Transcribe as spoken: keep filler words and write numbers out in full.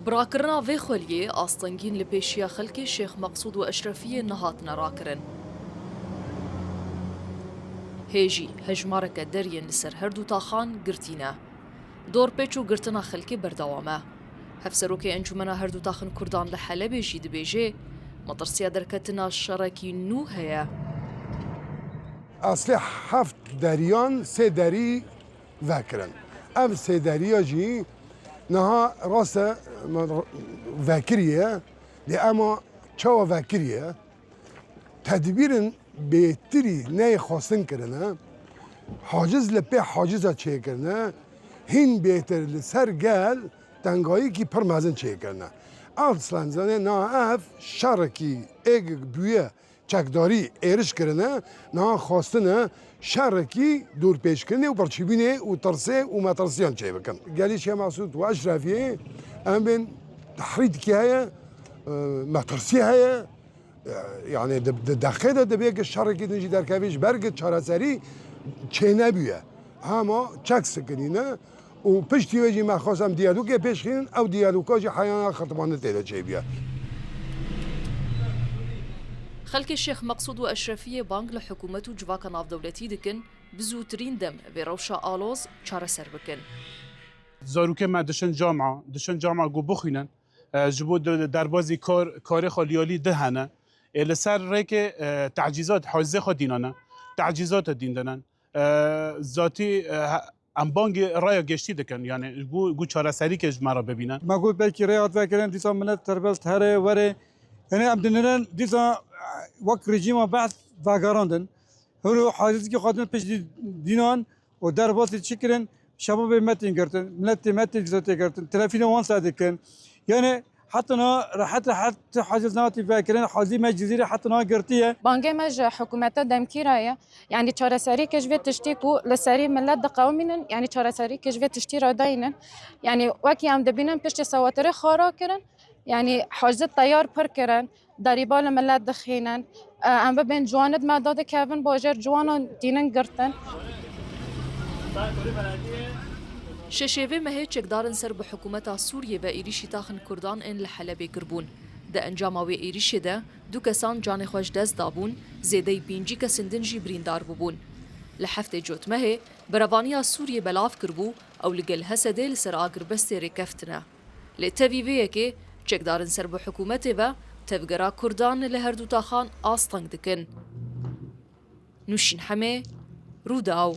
Bi rakirina vê xweliyê, astengîn li pêşiya xelkê Şêx Meqsûd û Eşrefiyê nehatine rakirin. Hê jî hejmareke deriyên li ser her du taxan girtî ne. Dorpêç û girtina xelkê berdewam e. Hevserokê Encûmena Her Du Taxin Kurdan li Helebê jî dibêje, metirsiya derketina şerekî nû heye. Eslê heft deriyan sê derî vekirin. Ev sê deriya jî niha rast e vekiriye, lê ema çawa vekiriye? Tedbîrin bêtirî neyê xwestin kirine, haciz li pê haciza çêkirine, hîn bêtir li ser gel tengayîkî pir mezin çêkirine. Aslen zanê niha ev şerekî êk bûye çekdarî êriş kirine, niha xwestine şerekî dorpêçkirinê û birçîbûnê û tirsê û metirsiyan çêbikin. Gelî Şêx Mesûd û Eşrefiyê em bên tehrîdkî heye, e, metirsî heye, e, yanî di, di deqê de divê ki şerekî din jî derkevî ji ber ki çareserî çênebûye. Hema çek sikinîne û piştî wê jî me xwest em diyalogê pêş xînin, ew diyaloga jî heyana xetibandin tê de çêbûye. Xelkê Şêx Meqsûd û Eşrefiyê bang li hikûmet û civaka navdewletî dikin, bi zûtirîn dem vê rewşa aloz çareser bikin. Zarokê me dişin camia, dişin camia ku bixwînin, e, ji bo di-, derbazî kar, karê xwe liyalî di hene. Ê li ser rêkê, e, tecîzat, hazê xwe dînane. Tecîzata dîn dinin. E, zatî, e, he-, em bangê raya geştî dikin. Yani ku, ku çareserîkê ji me re bibînin. Me got belkî rê hat vekirin, dîsa milet serbest here, were. Yani em dinêrin dîsa, e, wek rejîma Be'th vegerandin. Hûn û hazîzkî xwe din piştî dînan û derbasî çi kirin? Şebabê me tên girtin, miletê me tên dîsa tê girtin, telefîna wan ser dikin. Yani heta niha rehet rehet ti haciz nehatî vekirin, hazî me Cizîrê heta niha girtiye. Bangê me ji hikûmeta demkî re ye. Yanî çareserî ke ji vê tiştî ku li serî milet diqewimînin, yanî çareserî ke ji vê tiştî re dayînin. Yanî wekî em dibînin piştî sewatirê xwe rakirin, yanî haciz teyar pir kirin. Derîba li milet dixînin. Em bibên ciwanid me dadikevin, bajêr ciwanan tînin girtin. Şeşê vê mehê çekdarin ser bi hikûmeta Sûriyê ve êrîşî taxin Kurdan ên li Helebê kirbûn. Di encama wê êrîşê de du kesan canê xwe ji dest dabûn, zêdeyî pêncî kesên din jî birîndar bûbûn. Li heftê Cotmehê berevaniya Sûriyê belav kiribû, ew li gel Hesedê li ser agirbestê rêkeftine. Lê tevî vê yekê çekdarin ser bi hikûmetê ve tevgera Kurdan li her du taxan asteng dikin. Nûşîn Hemê, Rûdaw.